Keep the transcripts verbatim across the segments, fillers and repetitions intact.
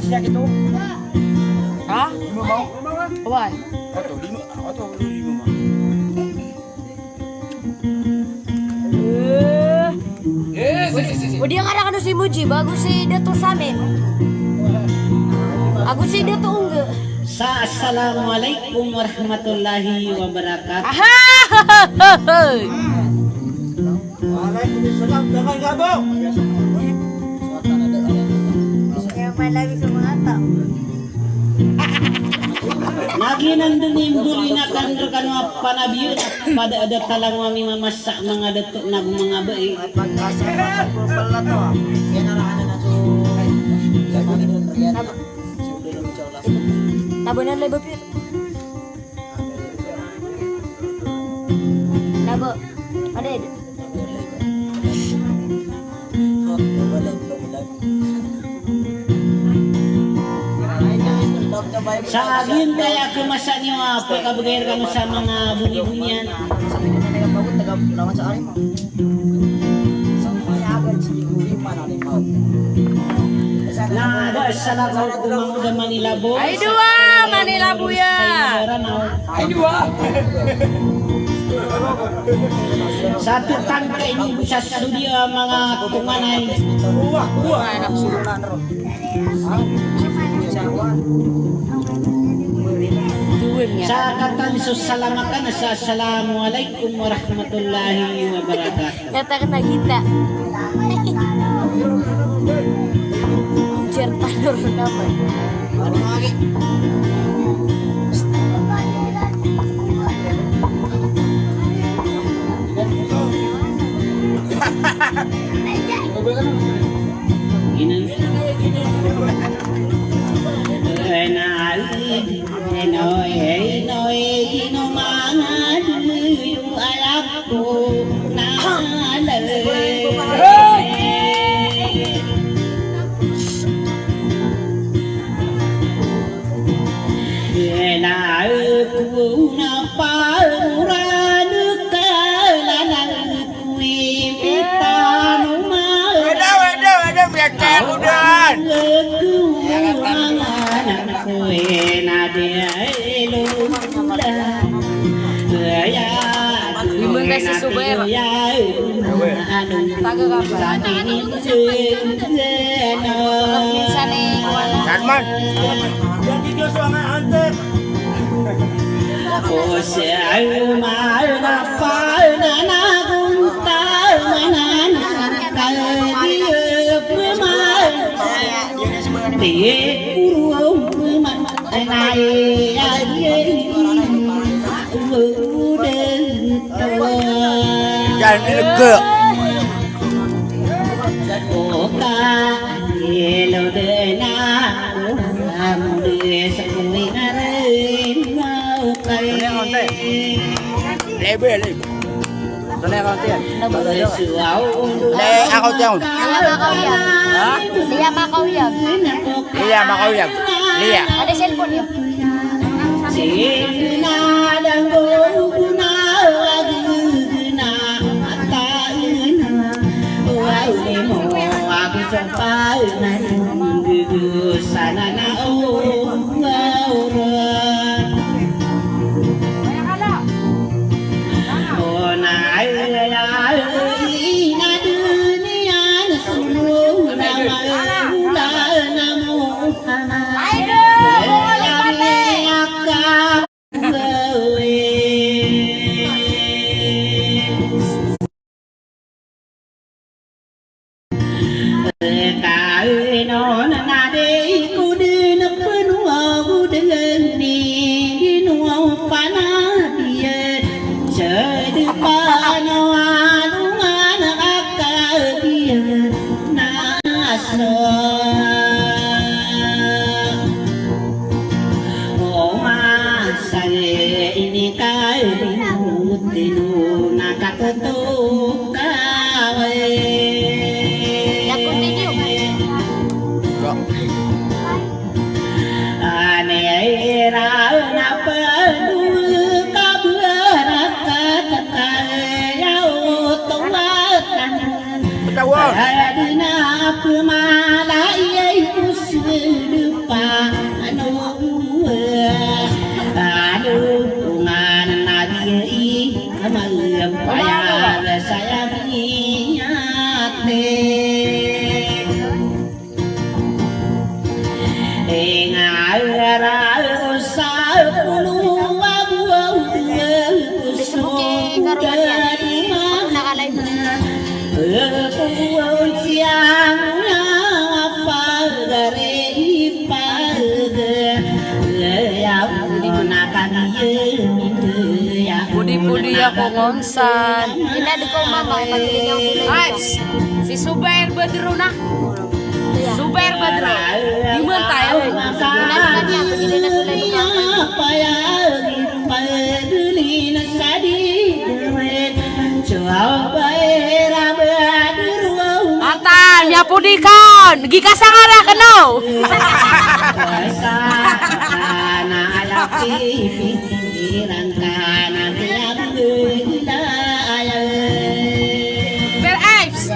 Siya kito. Ha? Lima ba? Oway. Ato, lima. Ato, lima ba? Eh, sige, sige, sige. O di nga rakn si Muji, bago si Dato Samin. Bago si Dato Ungge. Sa, assalamualaikum warahmatullahi wabarakatuh. Aha! Waalaikumsalam, Damay Labo. Kaya malabi sa mga tao. Na giyanan dn i mbori na kan rkano a panabiyan a pd a da talango a mimamasa a manga dato nago manga bai. Tabanan lay bapir. Labo. Adid. Sa giyangkaya a masa niyo a pkabgay rkano sa manga boni-bonian. Na da sa lakaw ko manga oda Manilabo. Ay, dowa, Manilabo ya. Ay, dowa. Sa titangka ini bo sa studio a manga tonganay. Wah, wah. Sa katan so salam akn sa assalamualaikum warahmatullahi wabarakatuh. Kata kena kita. Ujar tanur nama. Ino, ino, ino, manga duyo alak ko na lalae. Ina ko na paruran ka lalang. Wada, wada, wada, biya ka udan. Imun ka si Suber. Taga ka ba? Minsan eh, kuwan. Salman. Yang tiga suangan antek. Yan, ilegga. Lebe, lebe. Tonay account iyan. Le, account iyan. Liya Makaoyag. Ha? Liya Makaoyag. Liya Makaoyag. Liya. Ada cellphone iyan. Kaino na di ko dn pn ago dn di ginawa o panabiyan. Sa di panaw alongan a kagiya na so. O masa ini ka di mo tino na katoto ka. Ya, continue. Ane ira na padu ka barakat ka ya o tawatan. Tawat. Adina pemala iya ikus. Ako ngonsan. Ina di ko mama, pagilin niya ako sa... Ay, psst. Si Subair Badro na. Subair Badro. Di man tayo. Ina di man niya, pagilin na sila yung... Atan, miyapodi ka. Gika sa ngara kano. Per, ay, psst.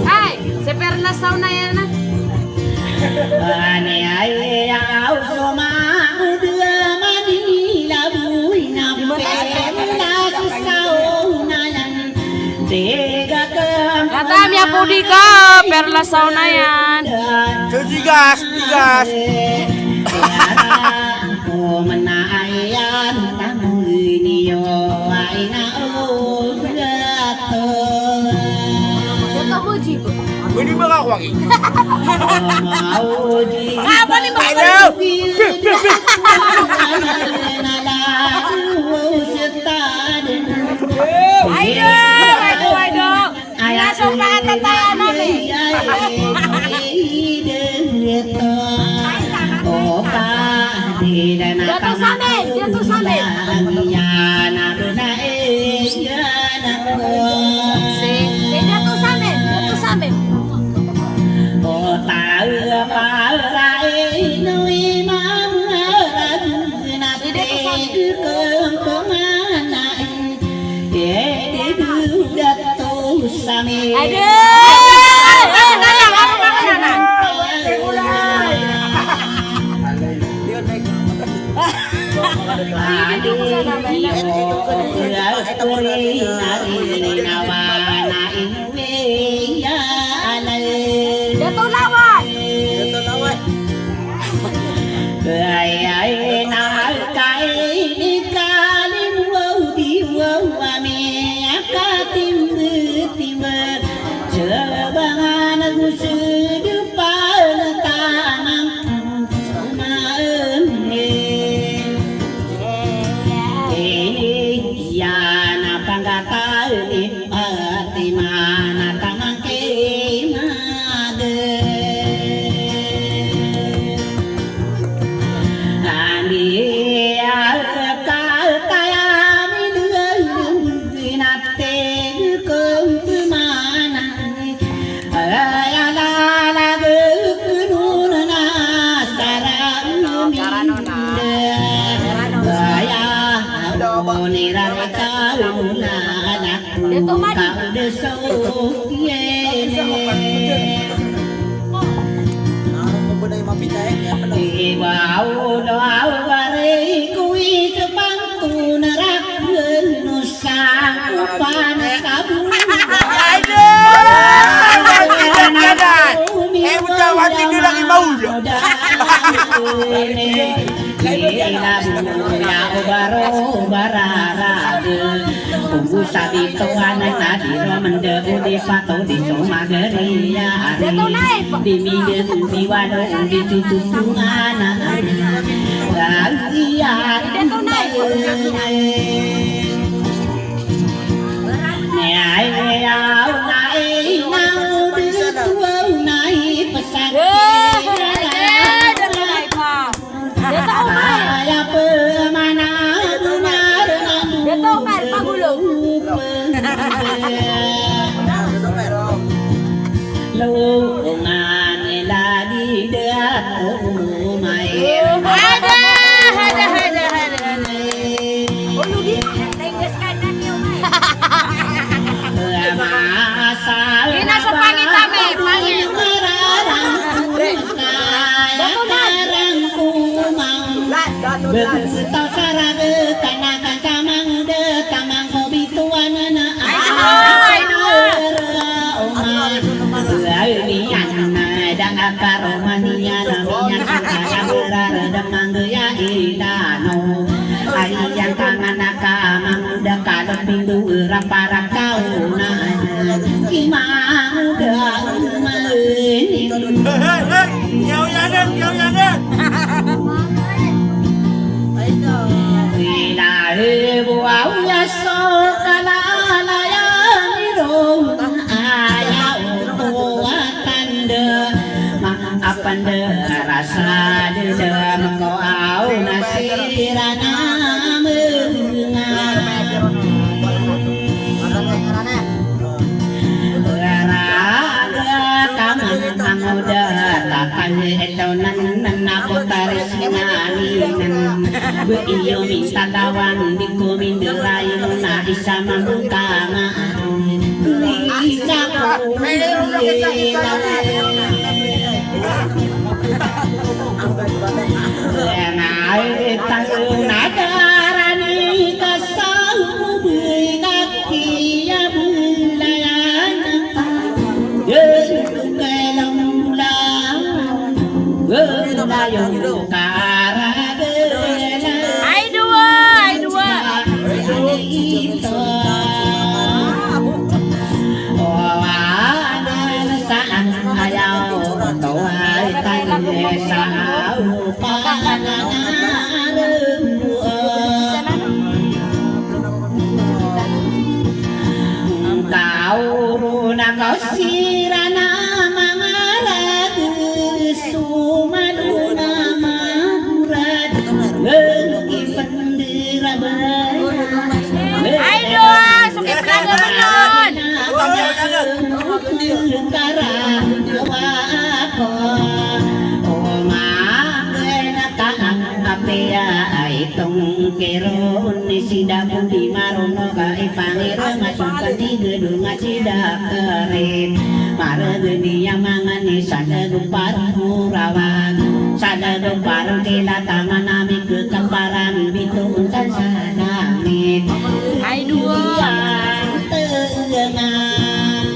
Ay, si Perlas Saunaya na. Kata miyapodi ka, Perlas Saunaya. So, tigas, tigas. Pwede ba ako, Waki? Ah, pwede ba ako? Hello! Idol! Idol, idol! Ina so paatatayan ami. Dato Samin, Dato Samin. Si, si Dato Samin, Dato Samin. Si Dato Samin. Aduh! Dato Lawan. Ay, ay, na, kaini, kalim, wow, di, wow, ami, aka, timbe, timbe, sebangan, gusu, depan, tamang, maem, eh. Ini, yana, pangkatali, Pati mana tamang ki made. Andi alka taya mi dua binate kum pemana. Aya lala gekununa sara minda. Aya abonira kaulala. Dato Madi. Ila buya o baro bararade, o bo sabi to anan a di ro mende o di pato di so magari ari. Di minde o di wano o di tututungan a ari. Ragiya. Ni ay ay aw na ay na o di tuwa o na ay pesan. Dato Umar. Dato Umar, pagulong. Ada, ada, ada, ada, ada. Ina so pangit ami, pangit. Dato na. Basta saraga kanakan tamang da tamang ko bituan na. Ay, ay, ay. Ay, niyan na danga karomaniyan na miyan kaya mararadamang gaya ilano. Ay, yan tangan na kamang da kalapindu raparak kauna. Imang da umani. Hey, hey, hey. Yaw yanan, yaw yanan. Sila hebo aw yaso ka Anda rasa dendam ko aw na siran a menga. Raga taman a ngoda tatal ito nan, nan ako taris naninan. Ba iyo mintalawan di ko minderay na isa mambo kama. Ay, dowa, ay, dowa. Kaoro na kaw siran a mangarag, somado na magorad, lagi Ay, dowa, sokit na gawin on. Kara, dowa ako. O, magen a taan, apiya ay tongkiron, ni sida pon di marono ka ipangiro, masongkan di gedong a sida kerit. Maregen iya mangan ni sa lagom parang Morawan, sa lagom parang Kilataman a mikekambaran bitoon sa sa langit. Ay, dowa. Iya tegengan.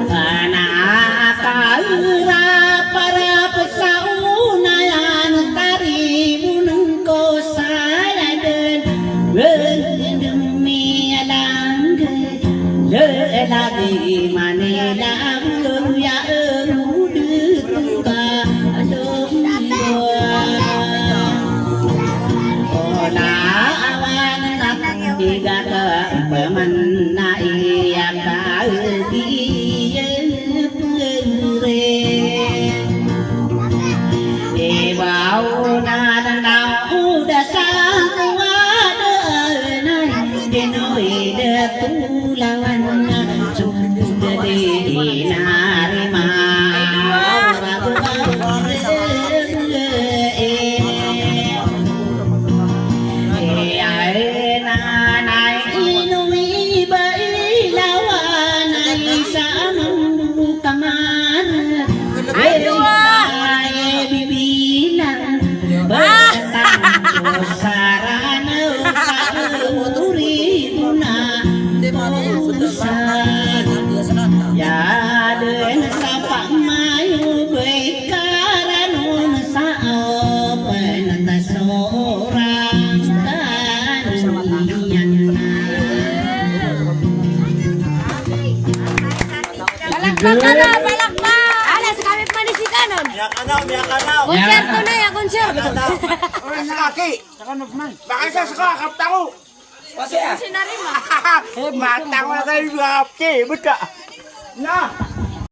Anak a kaerap a rap sa onayan, karibon ko sa laden. Wendem iya langged. Lelaki Manila ang luya erudut ka. Ola awan na iga ka pemen na iya ka diye pere. Ibaw na na uda sa kuwa de na. Denoy de tulawan na sukde di narima. Ay, nanay, ino i ba i lawan ay sa amang bukaman. Ay, dowa. Ay, bibilang. Ba, tangko sa ranaw ka, uri mo na. Sa yaden sa pamayo, bay karanon sa open ta sorang kaniyan. Palakpak ka na, palakpak! Ala, sa kami pa ni si Kanon. Miyakanaw, miyakanaw. Konserto na ya, konserto. Miyakanaw. Oy, sa kaki. Baka isa sa kakapta ko. Kasi ah. Sinarima. Matang na tayo, mga kapti. Buta. Na.